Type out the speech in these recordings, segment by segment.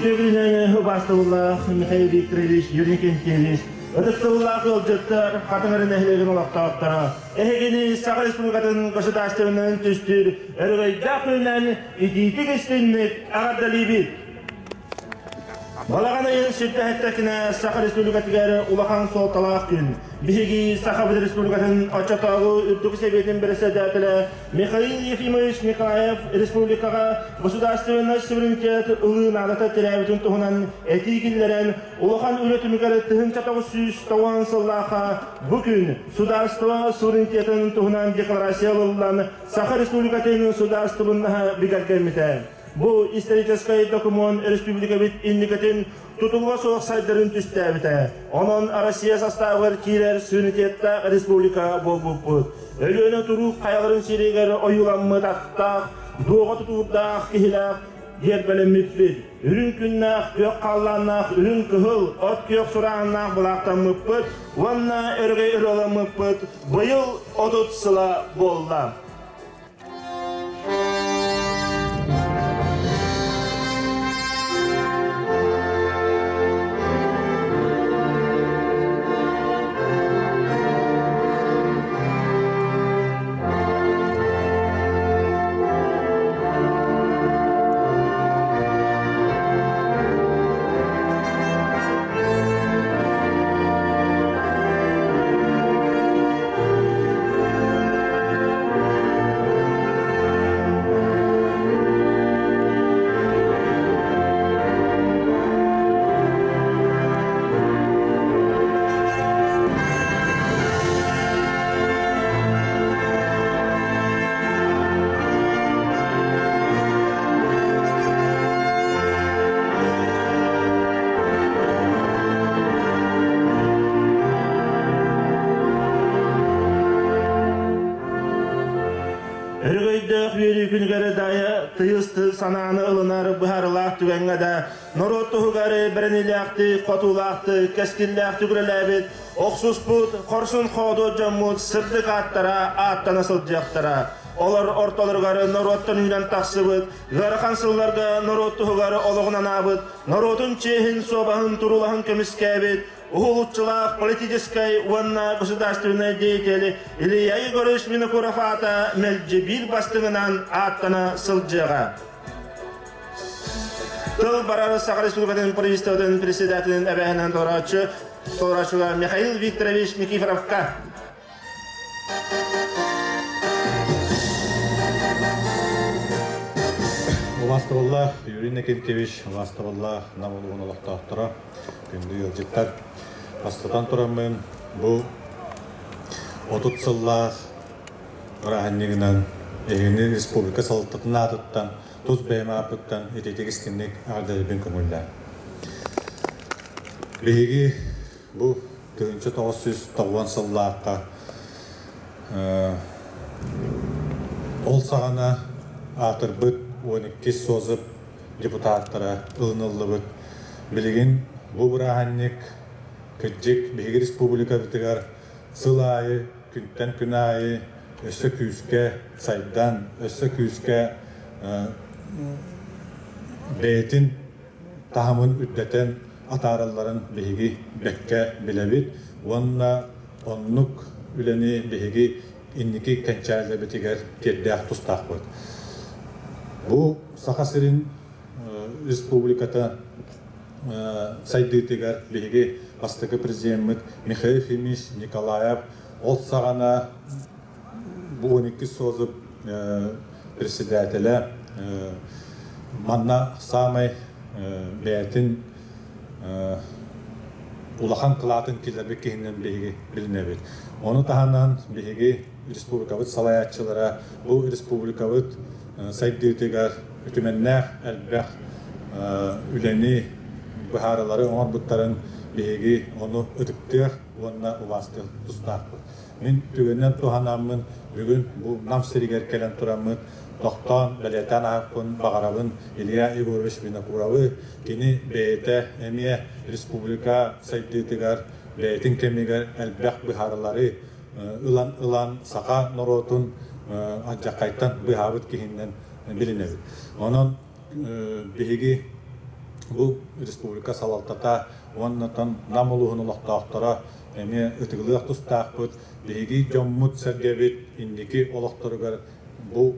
Үтүө күнүнэн убаастабыллаах Михаил Викторович, Юрий Кентьевич, ытыктабыллаах ыалдьыттар, Хатыҥыр нэһилиэгин олохтоохторо, эһигини Саха Республикатын государственнайын түстүүр өрөгөйдөөх күнүнэн итиитик истинник эҕэрдэлиибит! Балаҕан ыйын сүрдэһиттэкинэ Саха Республикатыгар улахан суолталаах күн. Биһиги Сахабыт Республикатын оччотооҕу Үрдүкү Сэбиэтин бэрэссэдээтэлэ Михаил Ефимович Николаев республикаҕа государственнай суверенитет ылыы наадата тирээбитин туһунан этии киллэрэн, улахан үлэ түмүгэр 1990 сыллаахха бу күн судаарыстыба суверенитетын туһунан декларация ылыллан, Саха Республикатын судаарыстыбыннаһа бигэргэммитэ. Бу историческай докумуон республикабыт инникитин тутулуга суох сайдарын түстээбитэ. Онон Россия састаабыгар киирэр суверенитеттаах республика буолбуппут. Өлүөнэ туруук хайаларын сиригэр ойууламмыт аттаах, дуоҕа тутуурдаах киһилээх гиэрбэлэммиппит. Үрүҥ күннээх, күөх халлааннаах, үрүҥ кыһыл, от күөх сурааһыннаах былаахтаммыппыт уонна өрөгөй ырыаламмыппыт быйыл 30 сыла буолла. Өрөгөйдөөх үөрүү күнүгэр дайа тыйыс санааны ылынар быһаарылаах түгэҥҥэ да норуот туһугар бэриниилээхтик, хотуулаахтык, кэскиллээхтик үлэлээбит, охсуспут, хорсун хоодуот дьоммут сырдык ааттара ааттана сылдьыахтара. Олор ортолоругар норуоттан үүнэн тахсыбыт, ыарахан сылларга норуот туһугар олоҕун анаабыт, норуотун чиэһин, суобаһын туруулаһын көмүскээбит уһулуччулаах политическай уонна государственнай деятель Илья Егорович Винокуров аата мэлдьи биир бастыҥынан ааттана сылдьыаҕа. Тыл барар Саха Республикатын правительствотын председателин эбээһинэн толорооччу толорооччуга Михаил Викторович Никифоровка. Убаастабыллаах Юрий Никитич, убаастабыллаах Нам улууһун олохтоохторо, күндү ыалдьыттар! Бастатан тураммын, бу 30 сыллаах бырааһынньыгынан эһигини республика салалтатын аатыттан, тус бэйэм ааппыттан ититик истиҥник эҕэрдэлэрбин көҥүллээн. Биһиги бу 1990 сыллаахха ол саҕана аатырбыт 12 созып депутаттара ылыныллыбыт. Билигин бу бырааһынньык кырдьык биһиги республикабытыгар сыл аайы, күнтэн күн аайы өссө күүскэ сайдан, өссө күүскэ бэйэтин таһымын үрдэтэн атааралларын биһиги бэккэ билэбит уонна оннук үлэни биһиги инники кэнчээрилэрбитигэр тиэрдээх тустаахпыт. Бу Саха сирин республиката сайдыытыгар биһиги бастакы президеммит Михаил Ефимович Николаев ол саҕана бу 12 созып председателэ манна саамай бэйэтин улахан кылаатын киллэрбит киһинэн биһиги билинэбит. Ону таһынан биһиги республикабыт салайааччылара бу республикабыт сайдыытыгар үтүмэннээх элбэх үлэни быһаарылары оҥорбуттарын биһиги ону ытыктыах уонна убаастыах тустаахпыт. Мин түгэнинэн туһанаммын бүгүн бу Нам сиригэр кэлэн тураммыт тохтоон бэлиэтээн аһаппын баҕарабын Илья Егорович Винокуровы. Кини бэйэтэ эмиэ республика сайдыытыгар бэйэтин кэмигэр элбэх быһаарылары ылан ылан саха норуотун алдьархайтан быыһаабыт киһинэн билинэбит. Онон биһиги Бу республика салалтата уонна Нам улууһун олохтоохторо эмиэ ытыгылыах тустаахпыт. Биһиги дьоммут-сэргэбит инники олохторугар бу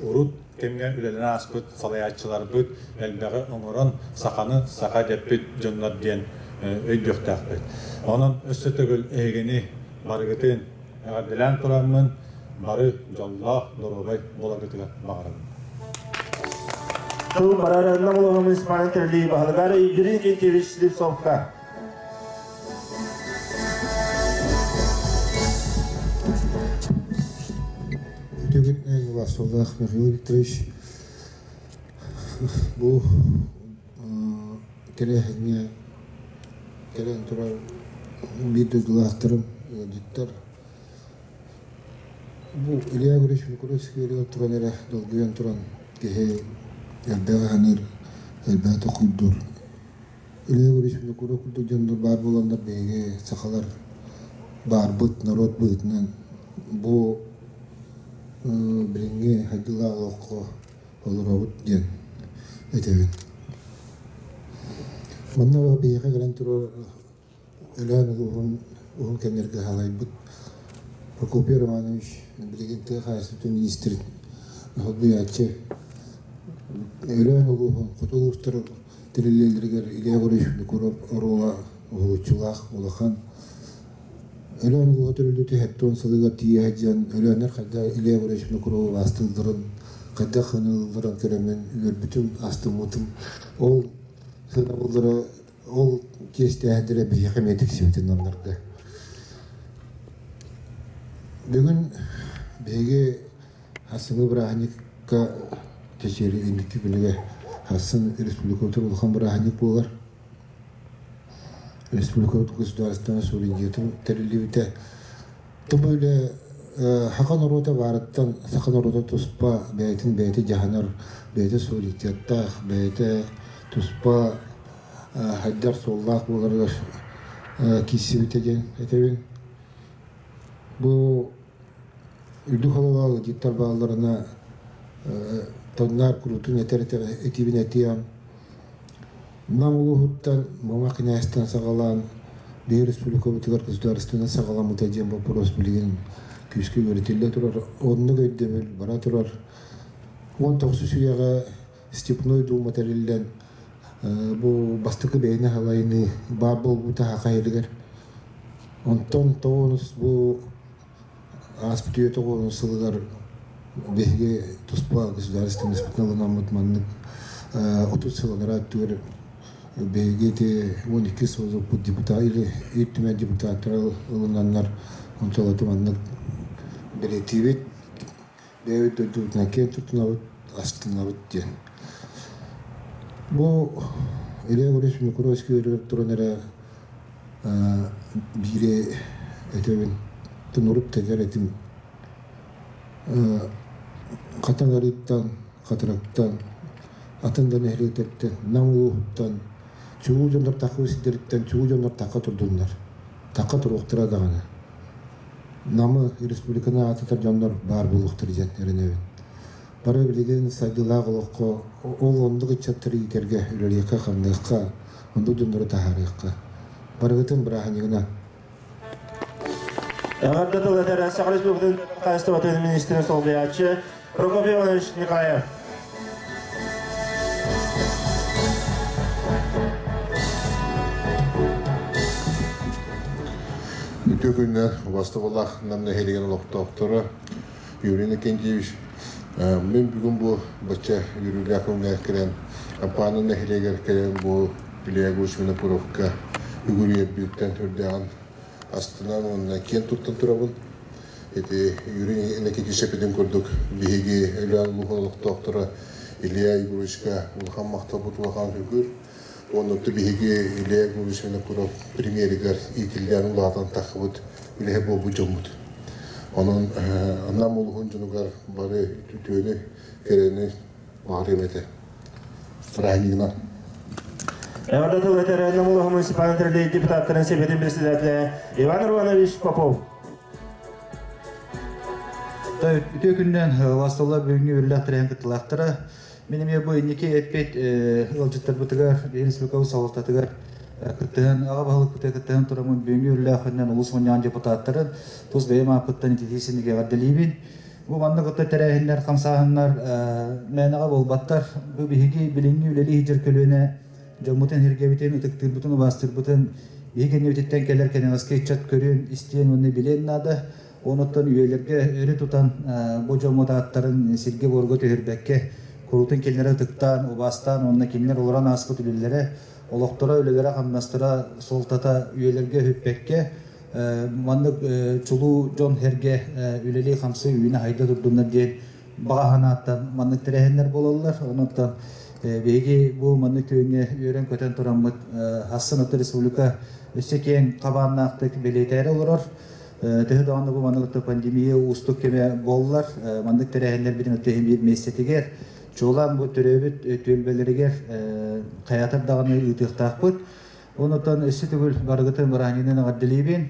урут кэмҥэ үлэлээн ааспыт салайааччыларбыт элбэҕи оҥорон саханы саха дэппит дьоннор диэн өйдүөхтээхпит. Онон өссө төгүл эһигини барыгытын эҕэрдэлээн тураммын бары дьоллоох, доруобай буоларгытыгар баҕарабын. Тыл барар Нам улууһун муниципальнай тэриллии баһылыгар Юрий Никитич Слепцовка. Үтүгүн Василах Михаил Викторович бу тэрээһиҥҥэ кэлэн турар биир дойдулаахтарым, ыалдьыттар Бу Илья Егорович Микулевский туран эрэ долгуйан туран киһи элбэҕи саныыр, элбэҕи толкуйдуур. Илья Егорович Винокуров курдук дьоннор баар буоланнар биһиги сахалар баарбыт норуот быһыытынан бу билиҥҥи хайдыылаах олоххо олоробут диэн этэбин. Манна биһиэхэ кэлэн турар Өлөөн улууһун уһун кэмнэргэ салайбыт Прокопий Романович билигин тыа хаһаайыстыбатын миниистирин солбуйааччы Өлөөн улууһун хоту улуустар тэриллиилэригэр Илья Егорович Винокуров оруола уһулуччулаах улахан. Өлөөн улууһа төрүллүүтэ 70 сылыгар тиийэ сылдьан Өлөөннөр хайдах Илья Егорович Винокурову убаастыылларын, хайдах ылалларын көрөммүн үөрбүтүм, астыммытым. Ол сыанабыллара Ол чиэстээһиннэрэ биһиэхэ эмиэ тиксибитин намнарга. Бүгүн биһиги Хасыҥы бырааһынньыкка чэчиэри инники күнүгэ Хассын республикабытыгар улахан бырааһынньык буолар. Республикабыт государственнай суверенитетын тэриллибитэ. Тыл үлэ саха норуота баарыттан саха норуота туспа бэйэтин бэйэтэ дьаһанар, бэйэтэ суверенитеттаах, бэйэтэ туспа хайдар суоллаах буоларыгар киирсибитэ диэн этэбин. Бу үрдүк хололоох ыдьыттар баалларына тоннаар куруутун этэр этиибин этиэм. Нам улууһуттан Муома кинээстэн саҕалаан биһи республикабытыгар государственнай саҕаламмыта диэн боппуруос билигин күүскэ үөрэтиллэ турар. Оннук өйдөбүл бара турар. 19 үйэҕэ Степной Дума тэриллэн бу бастакы бэйэни халайыныы баар буолбута Саха сиригэр. Онтон тоҕус бу ааспыт үйэ тоҕус сылыгар биһиги туспа государственностьпытын ылынаммыт маннык 30 сыл анараа өттүгэр биһиги ити 12 созывпут депутат или Ил Түмэн депутаттара ылынаннар ончолоту маннык бэлиэтиибит. Бэйэбит дойдубутунан киэн туттунабыт, астынабыт диэн. Бу Илья Егорович Микуловский үөрүгэр туран эрэ биири этэбин, тунуруп тэтэр этим. Хатан арыыттан, Хатырыктан, атын да нэһилиэктэртэн, Нам улууһуттан, чулуу дьоннор таххыбыт сирдэриттэн чулуу дьоннор тахха турдуннар. Тахха туруохтара даҕаны. Намы республиканы аататар дьоннор баар буолуохтара диэн эрэнэбин. Бары билигин сайдыылаах олоххо ол оннук ыччаттары иитэргэ, үлэлиэххэ-хамныахха, оннук дьоннору таһаарыахха. Барыгытын бырааһынньыгынан! Эҕэрдэ тыл этэр Саха Республикатын хаһаайыстыбатын министрин солбуйааччы Прокопий Иванович Николаев. Үтүө күннэр убастабыллаах Нам нэһилиэгин олохтоохторо Юрий Иннокентьевич. Мин бүгүн бу бачча үөрүүлээх күҥҥэ кэлэн Аппааны нэһилиэгэр кэлэн бу Илья Егорович Винокуровка үгүрүйэрбиттэн үрдээҕин астынан уонна киэн туттан турабын. Ити Юрий Иннокентьевич эппитин курдук биһиги Өлөөн улууһун олохтоохторо Илья Егоровичка улахан махталбыт улахан үгүр. Уонна биһиги Илья Егорович Винокуров премьеригэр иитиллээн улаатан таххыбыт үлэһит буолбут дьоммут. Онон Нам улууһун дьонугар бары үтүөнү, кэрэни баҕарыам этэ. Празднигынан! Эҕэрдэ тыл этэр Нам улууһун муниципальнай тэрилии депутаттарын сэбиэтин председателэ Иван Иванович Попов. Үтүө күннэн Васылла бүгүҥҥү үрлээх тэрээһин кыттыылаахтара. Мин эмиэ бу инники эппит ыалдьыттарбытыгар, республика салалтатыгар кыттыһан, аҕа баһылыкпытыгар кыттыһан тураммын бүгүҥҥү үлэлээх улус мунньаҕын депутаттарын тус бэйэм ааппыттан ититии синнигэ эҕэрдэлиибин. Бу маннык отто тэрээһиннэр, хамсааһыннар мээнэҕэ буолбаттар. Бу биһиги билиҥҥи үлэлии сылдьар көлүөнэ дьоммутун, сэргэбитин, ытыктыырбытын, убаастыырбытын биһиги кэннибититтэн кэлэр кэнэҕэски ыччат көрүөн, истиэн уонна билиэн наада. Онуттан үйэлэргэ өрө тутан бу дьоммут ааттарын сиргэ-буорга түһэрбэккэ, куруутун кинилэри ытыктаан, убаастаан уонна кинилэр олорон ааспыт үлэлэрэ, олохторо, үлэлэрэ-хамнастара суолтата үйэлэргэ өһүппэккэ, маннык чулуу дьон-сэргэ үлэлии-хамсыы үүнэ-сайда турдуннар диэн баҕа санааттан маннык тэрээһиннэр буолаллар. Онон биһиги бу маннык күөҥҥэ үөрэн-көтөн тураммыт хассын отто республика өссө киэҥ хабааннаахтык бэлиэтээри олорор. Төһө даҕаны бу маннык пандемия уустук кэмэ буоллар, маннык тэрээһиннэрбитин өттө иһин биир миэстэтигэр, чуолаан бу төрөөбүт түөлбэлэригэр хайаатар даҕаны ыытыахтаахпыт. Онутан өссө төгүл барыгытын бырааһынньыгынан эҕэрдэлиибин.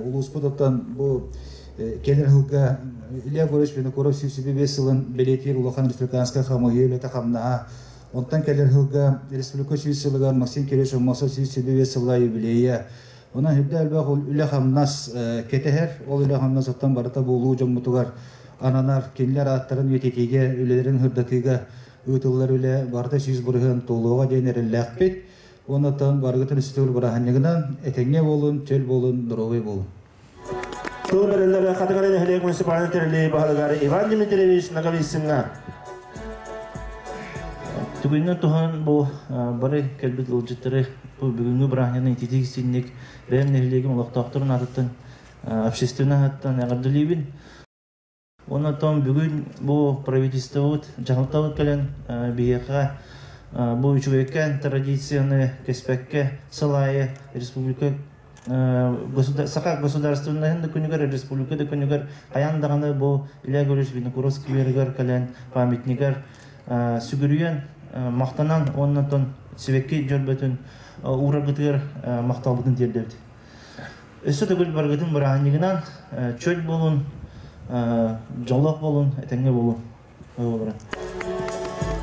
Улууспут оттон бу кэлэр сылга Илья Егорович Винокуров 175 сылын бэлиэтиир улахан республиканскай хамыыһыйа үлэтэ хамнаһа. Онтон кэлэр сылга республика 100 сылыгар Максим Кириллович Аммосов 175 сыллаах юбилейа. Онон үрдэ элбэх үлэ-хамнас кэтэһэр. Ол үлэ-хамнас оттон барыта буолуу дьоммутугар ананар. Кинилэр ааттарын үйэтитиигэ, үлэлэрин сырдатыыга ыытыллар үлэ барыта 100% туолуоҕа диэн эрэллээхпит. Оннуттан барыгытын үстүгүл бырааһынньыгынан этэҥҥэ буолун, чөл буолун, доруобай буолун. Тыл бэриллэрэ Хатыгары нэһилиэк муниципальнай тэриллии баһылыгар Иван Дмитриевич Ноговицыҥҥа. Түгэнинэн туһанан бу бары кэлбит ыалдьыттары бу бүгүҥҥү бырааһынньыгынан ититик истиҥник бэйэм нэһилиэгим олохтоохторун аатыттан общественнай ааттан эҕэрдэлиибин. Онон бүгүн бу правительствобыт, дьаһалтабыт кэлэн биһиэхэ бу үчүгэйкээн традицияны кэспэккэ сыл аайы республика Саха государственноһын да күнүгэр, республика да күнүгэр хайаан даҕаны бу Илья Егорович Винокуров скверигэр кэлэн памятнигар сүгүрүйэн, махтанан уонна сибэкки дьөрбөтүн уураргытыгар махталбытын тиэрдэбит. Өссө төгүл барыгытын бырааһынньыгынан чөл буолун, дьоллоох буолун, этэҥҥэ буолун. Олорон.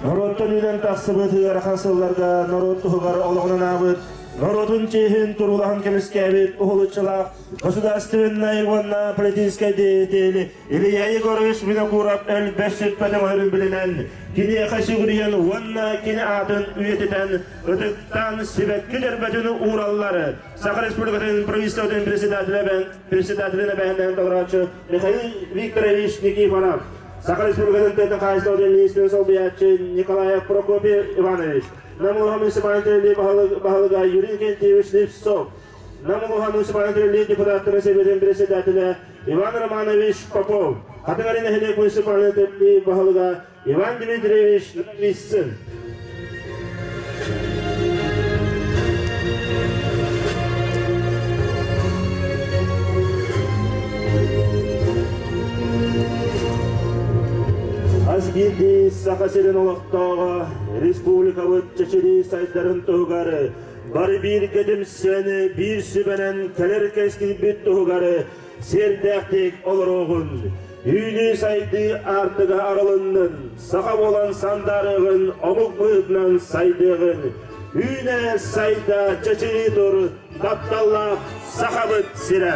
Норуоттан үүнэн тахсыбыт ыарахан сылларга норуот туһугар олоҕунан аабыт, норуотун чиэһин туруулаһан көмүскээбит уһулуччулаах государственнай уонна политическай деятели Илья Егорович Винокуров өлбөт сүппэт өҥөлөрүн билинэн, киниэхэ сүгүрүйэн уонна кини аатын үйэтитэн, ытыктаан сибэкки дөрбөтүн уураллар. Саха Республикатын правительствотын председателин эбэһинэн толорооччу Михаил Викторович Никифоров, Саха Республикатын тыатын хаһаайыстыбатын министрин солбуйааччы Николаев Прокопий Иванович, Нам улууһа муниципальнай тэриллии баһылыга Юрий Викентьевич Липцов, Нам улууһа муниципальнай тэриллии депутаттарын сэбиэтин председателэ Иван Романович Попов, Хатыҥ нэһилиэк муниципальнай тэриллии баһылыга Иван Дмитриевич Ноговицын. Хас биирдии Саха сирин олохтооҕо республикабыт чэчирии сайдарын туһугар бары бииргэ түмсэн, биир сүбэнэн кэлэр кэскилбит туһугар сиэрдээхтик олоруоҕун. Үүнүү-сайдыы аартыга арылыннын, саха буолан сандаарыаҕын, омук быһыытынан сайдыаҕын. Үүнэ сайда чэчирии тур, тапталлаах Сахабыт сирэ!